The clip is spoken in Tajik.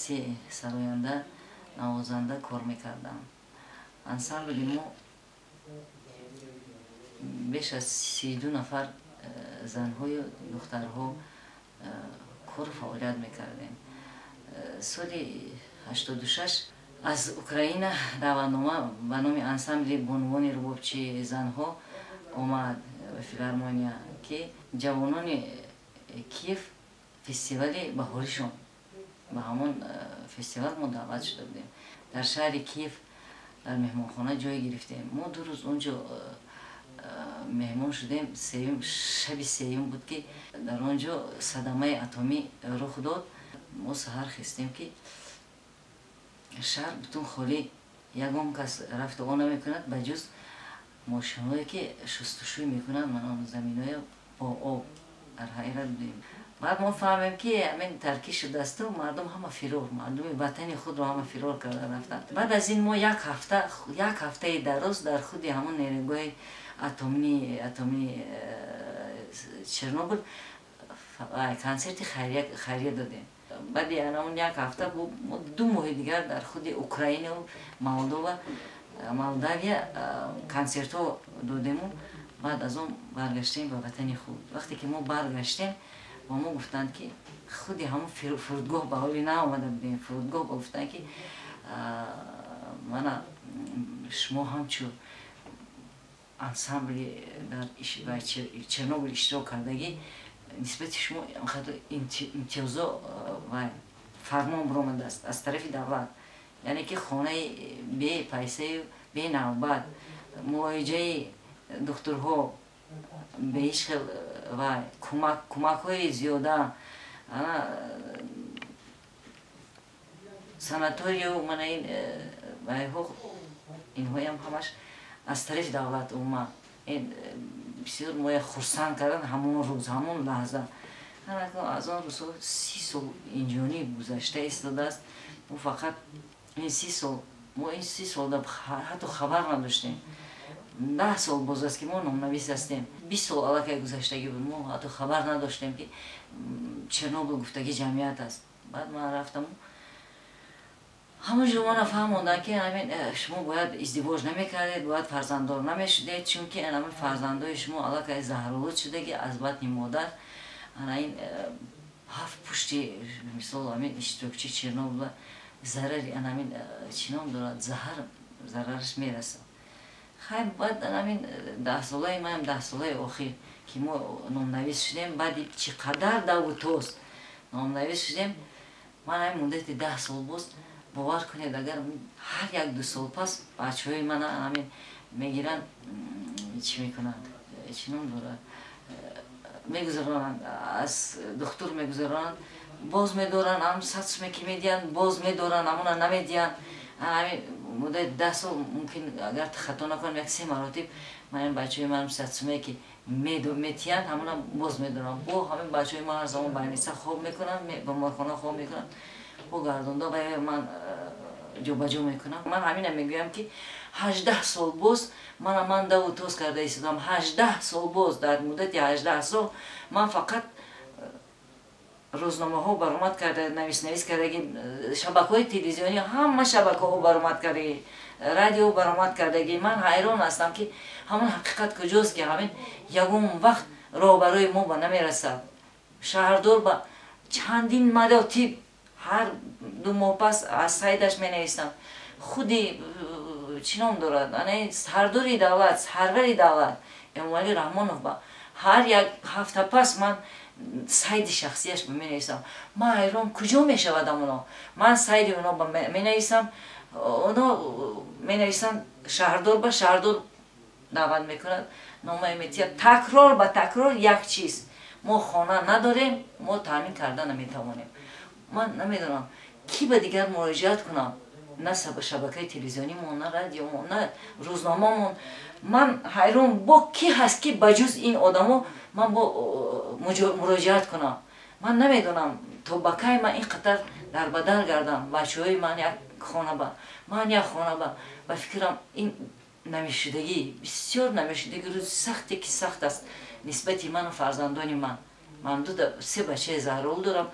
ҳайси сароянда, навозанда кор мекардам. Ансамбли мо беш аз 32 нафар занҳою духтарҳо кору фаъолият мекардем. Соли 86 аз Украина даъватнома ба номи ансамбли бонувони рубобчии занҳо омад ба филармония, ки ҷавонони Киев фестивали баҳоришон, ба ҳамон фестивал мо даъват шуда будем. Дар шаҳри Киев дар меҳмонхона ҷой гирифтем. Мо 2 рӯз онҷо меҳмон шудем. Сеюм, шаби сеюм буд, ки дар он ҷо садамаи атомӣ рух дод. Мо саҳар хестем, ки шаҳр бутун холӣ, ягон кас рафту о намекунад, ба ҷуз мошинҳое, ки шустушӯй мекунанд ман заминҳоя бо об. Дар ҳайрат будем. Баъд мо фаҳмем, ки ҳамин таркиш шудасту мардум ҳама фирор, мардуми ватани худро ҳама фирор карда рафтанд. Баъд аз ин мо як ҳафта, як ҳафтаи дароз дар худи ҳамон нерӯгоҳи атомии Чернобыл консерти хайрия додем. Баъди ҳамон як ҳафта мо 2 моҳи дигар дар худи Украинаву Молдова, Молдавия консертҳо додему баъд аз он баргаштем ба ватани худ. Вақте ки мо баргаштем, ба мо гуфтанд, ки худи ҳамон фурудгоҳ, ба ҳоли наомада будем, фурудгоҳ ба гуфтанд, ки мана шумо ҳамчун ансамбли дар Чернобыл иштирок кардагӣ, нисбати шумо имтиёзо ва фармон баромадааст аз тарафи давлат, яъне ки хонаи бепайсаю бенавбат, муоиҷаи духтурҳо бе ҳеҷ хел ва кӯмакҳои зиёда, санаторию мана ин вайҳо, инҳоям ҳамаш аз тарафи давлат умуман. Ин бисёр моя хурсанд кардан ҳамон рӯз, ҳамон лаҳза. Аз он рӯзҳо 30 сол инҷониб гузашта истодааст. Мо фақат ин 30 сол, мо ин 30 солда ҳатто хабар надоштем. 10 сол боз аст, ки мо номнавис ҳастем. 20 сол аллакай гузаштагӣ буд, мо ҳатто хабар надоштем, ки Чернобыл гуфтагӣ ҷамъият аст. Баъд ман рафтаму ҳамон ҷо мана фаҳмонданд, ки ҳамин шумо бояд издивоҷ намекардед, бояд фарзанддор намешудед, чунки ҳамин фарзандои шумо аллакай заҳролуд шудаги аз батни модар. Ана ин ҳафт пушти, мисол, ҳамин иштирокчии Чернобыла зарари ҳамин чӣ ном дорад, заҳар, зарараш мерасад. Хай, баъд ҳамин 10-солаи маам, 10-солаи охир, ки мо номнавис шудем, баъди чӣ қадар даву тоз номнавис шудем. Ман ҳамин муддати 10 сол боз, бовар кунед, агар ҳар як ду сол пас бачаҳои мана ҳамин мегиранд, чӣ мекунанд, чӣ ном дорад, мегузаронанд, аз духтур мегузаронанд, боз медоранд, ҳам 100 суме ки медиҳанд, боз медоранд, ҳамона намедиҳанд. Ҳамин муддати 10 сол, мумкин, агар хато накунам, як се маротиб ман ин бачаҳои манам 100 суме ки метиҳанд, ҳамона боз медорам. Бо ҳамин бачаҳои ман ҳар замон больница хоб мекунанд, беморхона хоб мекунанд, бо гардонда ва ман ҷобаҷо мекунам. Ман ҳамина мегӯям, ки 18 сол боз мана ман даву тоз карда истодам. 18 сол боз, дар муддати 18 сол ман фақат рӯзномаҳо баромад карда, нависнавис кардаги, шабакаҳои телевизионӣ, ҳама шабакаҳо баромад кардаги, радио баромад кардаги. Ман ҳайрон ҳастам, ки ҳамон ҳақиқат куҷост, ки ҳамин ягон вақт роҳ барои мо ба намерасад. Шаҳрдор ба чандин маротиб ҳар 2 моҳ пас аз сайдаш менависам. Худи чӣ ном дорад, сардори давлат, сарвари давлат Эмомалӣ Раҳмонов ба ҳар як ҳафта пас ман сайди шахсияш ба менависам. Ман ҳайрон, куҷо мешавад оно? Ман сайди оно ба менависам, оно менависанд шаҳрдор ба, шаҳрдор даъват мекунад, номае метиҳад. Такрор ба такрор як чиз: мо хона надорем, мо таъмин карда наметавонем. Ман намедонам, кӣ ба дигар муроҷиат кунам, на шабакаи телевизионимон, на радиомон, на рӯзномамон. Ман ҳайрон, бо кӣ ҳаст, ки ба ҷуз ин одамо ман бо муроҷиат кунам? Ман намедонам, то ба кай ман ин қадар дарбадар гардам. Бачаҳои ман як хона ба, ман як хона ба. Ба фикрам, ин намешудагӣ, бисёр намешудагӣ, рӯзи сахте ки сахт аст нисбати ману фарзандони ман. Ман ду се бачаи заҳролуд дорам.